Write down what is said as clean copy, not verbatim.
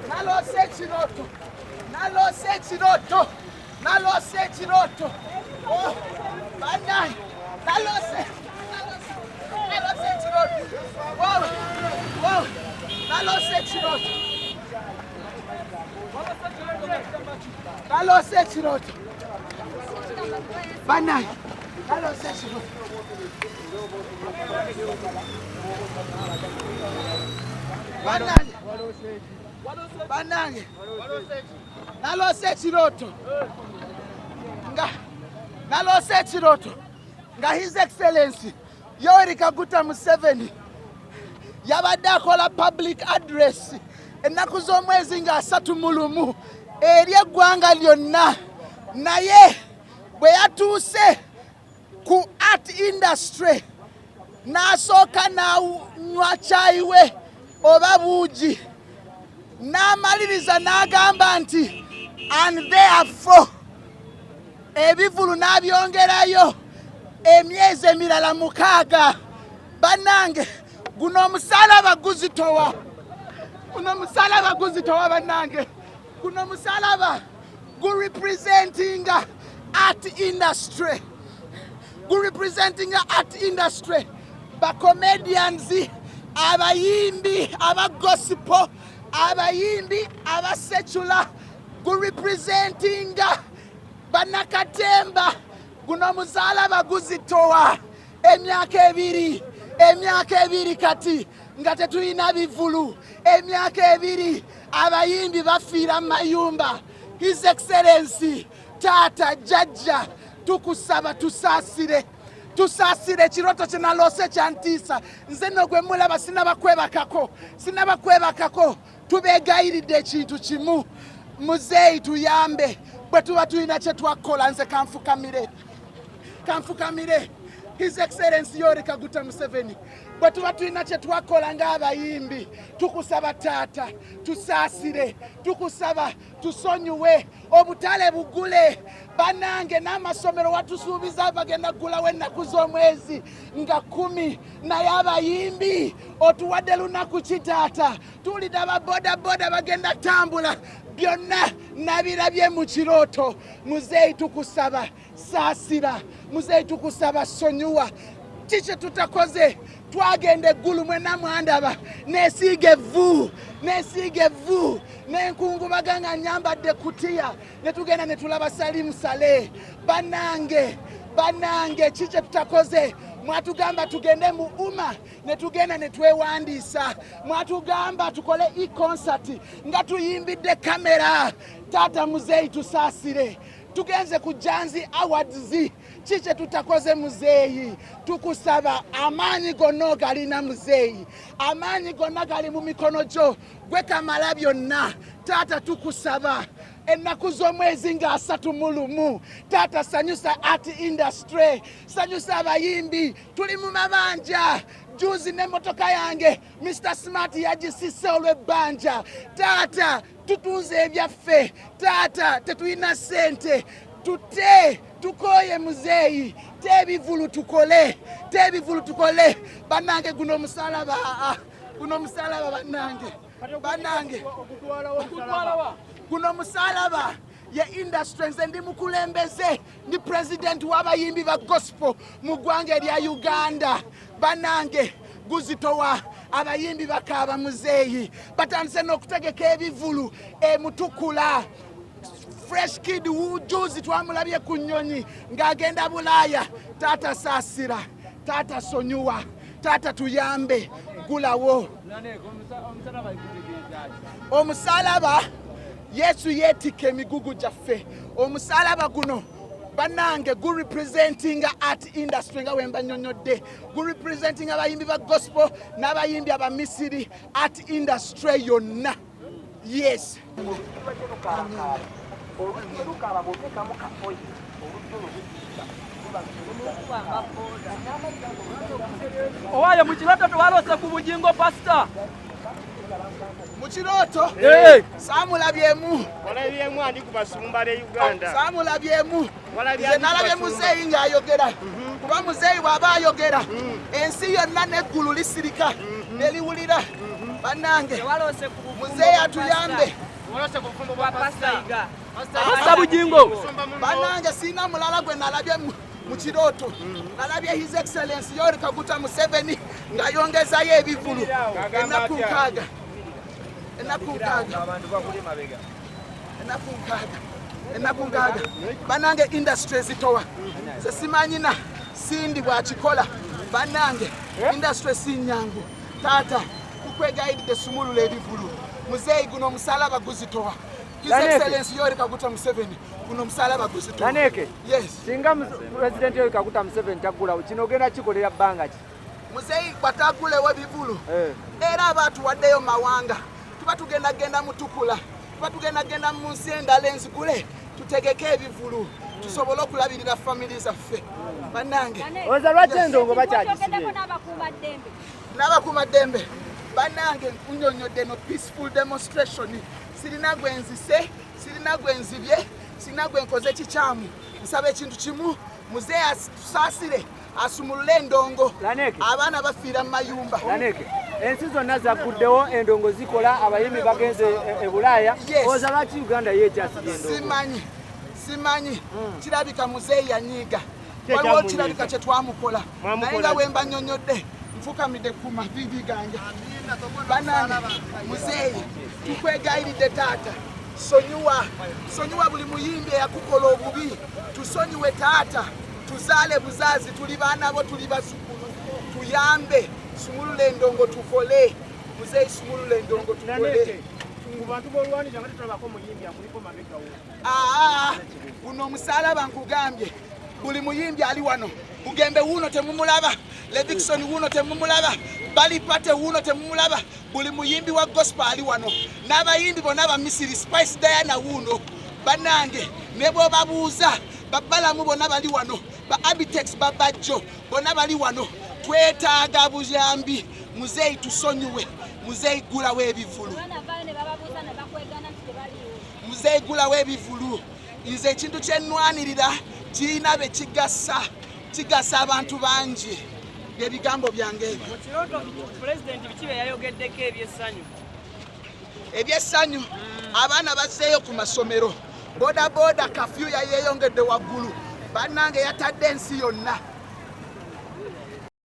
Naloose ekirooto, naloose ekirooto, naloose ekirooto. Oh, bannange, naloose, naloose ekirooto. Oh, oh, naloose ekirooto, naloose ekirooto. Bannange, naloose ekirooto. Bannange, bannange, naloose ekirooto nga naloose ekirooto nga His Excellency Yoweri Kaguta Museveni yabadde akola public address ennaku z'omwezi nga 31 eri eggwanga lyonna, naye bwe yatuuse ku art industry n'asooka n'anywa caayi we oba buugi, n'amaliriza n'agamba nti "And therefore", ebivulu n'abyongerayo emyezi emirala 6. Bannange, guno omusalaba guzitowa, guno omusalaba guzitowa. Bannange, guno omusalaba gurepresentinga art industry, gurepresentinga art industry, bacomedians, abayimbi aba gospel, abayimbi aba secular, gurepresentinga bannakatemba. Guno omusalaba guzitowa. Emyaka 2, emyaka 2 kati nga tetulina bivulu, emyaka 2 abayimbi bafiira mu mayumba. His Excellency, taata, jjajja, tukusaba tusaasire, tusaasire. Ekirooto kye naloose kyantiisa. Nze nno gwe mulaba sinabakwebakako, sinabakwebakako. Tubeegayiridde ekintu kimu, muzeeyi, tuyambe bwe tuba tulina kye twakola. Nze kanfukamire, kanfukamire. His Excellency Yoweri Kaguta Museveni, bwe tuba tulina kye twakola ng'abayimbi, tukusaba taata tusaasire, tukusaba tusonyiwe. Obutale bugule, bannange, n'amasomero watusuubiza bagenda kugulawo ennaku z'omwezi nga 10, naye abayimbi otuwadde lunaku ki, taata? Tuwulidde ababodaboda bagenda tambula. Byonna nabirabye mu kirooto. Muzeeyi, tukusaba saasira. Muzeeyi, tukusaba sonyiwa. Kiki tutakoze? Twagenda eggulu, mwenna mwandaba, nesiiga evvu, nesiiga evvu, nenkungubaga nga nyambadde kutiya, ne tugenda ne tulaba Salimu Saleh. Bannange, bannange, kiki tutakoze? Mwatugamba tugende mu UMA, ne tugenda ne twewandiisa. Mwatugamba tukole e-concert nga tuyimbidde kamera. Taata muzeeyi, tusaasire. Tugenze ku Janzi Awards. Ki kye tutakoze, muzeeyi? Tukusaba, amaanyi gonna ogalina, muzeeyi, amaanyi gonna gali mu mikono gyo, gwe kamala byonna. Taata, tukusaba ennaku z'omwezi nga 31, taata, sanyusa art industry, sanyusa abayimbi. Tuli mu mabanja. Juzi n'emmotoka yange Mr Smart yagisise olw'ebbanja. Taata, tutunze ebyaffe. Taata, tetulina ssente, tute tukooye. Muzeeyi, tebivulu tukole, tebivulu tukole. Bannange, guno omusalaba, ah, guno omusalaba, bannange, bannange, guno omusalaba ye industry. Nze ndi mukulembeze, ndi president w'abayimbi ba gospel mu ggwanga erya Uganda. Bannange, guzitowa, abayimbi bakaaba. Muzeeyi, batandise n'okutegeka ebivulu emutukula. Fresh Kid juzi twamulabye ku nnyonyi ng'agenda Bulaaya. Taata, saasira. Taata, sonyiwa. Taata, tuyambe, gulawo. Omusalaba, Yesu yeetikka emigugu gyaffe. Omusalaba guno, bannange, gurepresentinga art industry nga wemba nnyonnyodde, gurepresentinga abayimbi ba gospel n'abayimbi abamisiri, art industry yonna. Yes. Owaye mu kirooto tewaloose ku Bugingo, pasita? Mu kirooto saamulabyemu. Walabyemu ani ku basumba be Uganda? Saamulabyemu. Nze nalabye muzeeyi ng'ayogera, kuba muzeeyi bw'aba ayogera ensi yonna n'eggulu lisirika ne liwulira. Bannange, Tewaloose ku bufumbo muzeeyi bwa atuyambe. Walose ku bufumbo bwa bwa Pasita Yiga? Pasita Bugingo. Bannange, sirina mulala gwe nalabye mu kirooto. Nalabye His Excellence Yoweri Kaguta Museveni ng'ayongezayo ebivulu ennaku 60, ennaku 60, ennaku 60, ennaku 60. Bannange, industry ezitowa, nze simanyina sindi bwakikola. Bannange, industry si nyangu. Taata, tukwegayiridde, sumulula ebivulu. Muzeeyi, guno omusalaba guzitowa. His Laneke. Excellence Yoweri Kaguta Museveni, guno omusalaba guzitowa. Laneke. Yes. Singa Pulezidenti Yoweri Kaguta Museveni taggulawo kino, ogenda kikolera bbanga ki? Muzeeyi bwatagulewo ebivulu, era aba atuwaddeyo mawanga, tuba tugenda genda mutukula, tuba tugenda genda mu nsi endala enzigule, tutegeke ebivulu tusobole okulabirira family zaffe. Bannange. Oza lwaki endongo bakyagisibye? N'abakuumaddembe. N'abakuumaddembe. Bannange, nkunyonyodde no peaceful demonstration. Sirina gwe nzise, sirina gwe nzibye, sirina gwe nkoze kikyamu. Nsaba ekintu kimu, muzeeyi tusaasire, asumulule endongo. Laneke. Abaana bafiira mu mayumba. Laneke, ensi zonna zagguddewo, endongo zikola, abayimbi bagenze e Bulaaya. Yes. Oza lwaki Uganda ye ekyasibye endongo? Simanyi, simanyi. Kirabika muzeeyi yanyiiga, waliwo kirabika kye twamukola. Naye nga bwe mbanyonyodde, nfukamidde ku mavivi gange. Banange, muzeeyi, tukwegayiridde, taata, sonyiwa, sonyiwa buli muyimbi eyakukola obubi. Tusonyiwe taata, tuzaale buzaazi, tuli baana bo, tuli bazukulu. Tuyambe, sumulula endongo tukole. Muzeeyi, sumulula endongo tukole. Ku bantu b'olwanira nga tetulabako muyimbi akuliko mabegawo. Aa, guno omusalaba, nkugambye, buli muyimbi ali wano. Bugembe wuuno temumulaba, Levixone wuuno temumulaba, Balipate wuuno temumulaba. Buli muyimbi wa gospel ali wano, n'abayimbi bonna ba Misiri, Spice Diana wuuno. Bannange, ne bw'obabuuza babalamu bonna bali wano, ba Abitex, babajjo bonna bali wano. Twetaaga buyambi. Muzeeyi, tusonyiwe. Muzeeyi, gulawo ebivulu. Abaana vaayo ne bababuuza ne bakwegana nti tebaliiwo. Muzeeyi, gulawo ebivulu. Nze ekintu kyenwanirira kirina be kigasa, kigasa abantu bangi. Byebigambo byange ebyo. Mu kirooto, pulezidenti biki bye yayogeddeko ebyessanyu? Ebyessanyu, abaana bazzeeyo ku masomero, bodaboda curfew yayeyongedde waggulu. Bannange, yatadde ensi yonna.